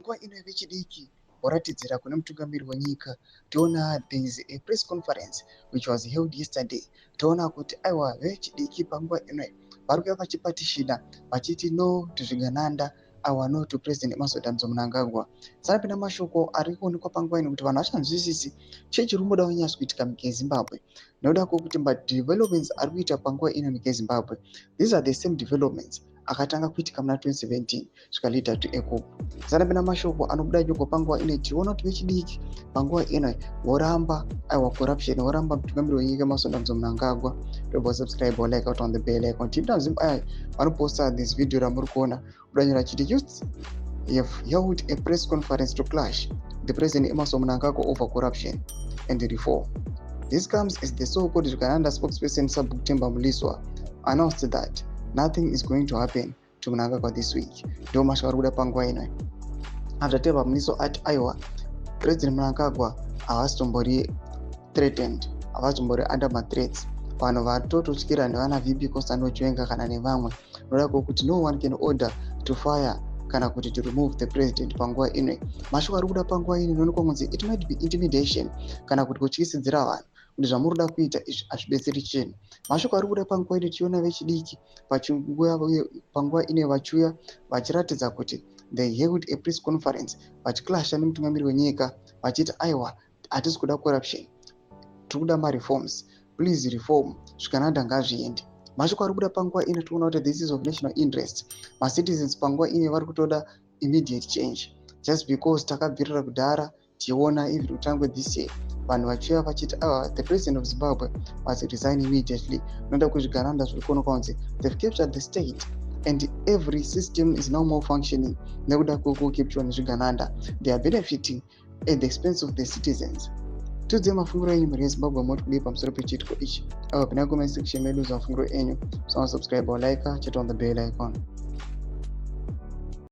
Nguva ino vechidiki voratidzira kune mutungamiri wenyika. Toona there is a press conference which was held yesterday. Toona kuti aiwa, vechidiki panguva ino vari kuuya vachipetitiona vachiti no to zvigananda, aiwa, no to President Emmerson Dambudzo Mnangagwa. Sarapinda mashoko ari kuonekwa panguva ino kuti vanhu vachanzwisisi chii chiri kumboda kunyatso kuitika munyika yeZimbabwe, nekuda kwekuti madevelopments ari kuita panguva ino munyika yeZimbabwe, these are the same developments akatanga kuitika muna 2017 zvikaleada to a coup. Sarapinda mashoko anobuda nyogwa panguva ino, tichiona kuti vechidiki panguva ino voramba, aiwa, corruption, voramba mutungamiri wenyika Emmerson Dambudzo Mnangagwa. Ndobva subscribe, like, out on the bell icon. Tipinda Zim vanoposta this video ramuri kuona kudanyora chiti, "Youths have held a press conference to clash the President Emmerson Mnangagwa over corruption and reform. This comes as the so-called Zvigananda spokesperson Sabhuku Temba Mliswa announced that nothing is going to happen to Mnangagwa this week." Ndo mashoko ari kuda panguva ino after Temba Mliswa ati aiwa, President Mnangagwa havasitombori threatened, havasitombori under mathreats. Vanhu vatototyira nevana VP Constantino Chiwenga kana nevamwe, noda kwokuti no one can order to fire kana kuti to remove the president panguva ino. Mashoko ari kuda panguva ino inoonekwa kunzi it might be intimidation kana kuti kutyisidzira vanhu kuti zvamuri kuda kuita izvi hazvibetseri chinhu. Mashoko ari kuda panguva ino, tichiona vechidiki panguva ino vachiuya vachiratidza kuti they held a press conference vachiclasha nemutungamiri wenyika, vachiti aiwa, hatisi kuda corruption, tiri kuda mareforms, please reform, zvigananda ngazviende. Mashoko ari kuda panguva ino, tikuona kuti this is of national interest. Macitizens panguva ino vari kutoda immediate change, just because takabvirira kudhara tichiona even kutangwe this year vanhu vachiuya vachiti ah, the president of Zimbabwe must resign immediately, noda kuzvigananda zviri kuonekwa kunzi they've captured the state and every system is now more functioning nekuda kwekucapturwa nezvigananda. They are benefiting at the expense of the citizens. Tiudzei mafungiro enyu, mhuri yeZimbabwe, moti kudii pamusoro pechiitiko ichi? Awa, pinda comment section medu, mafungiro enyu. Subscribe or like, chete on the bell icon.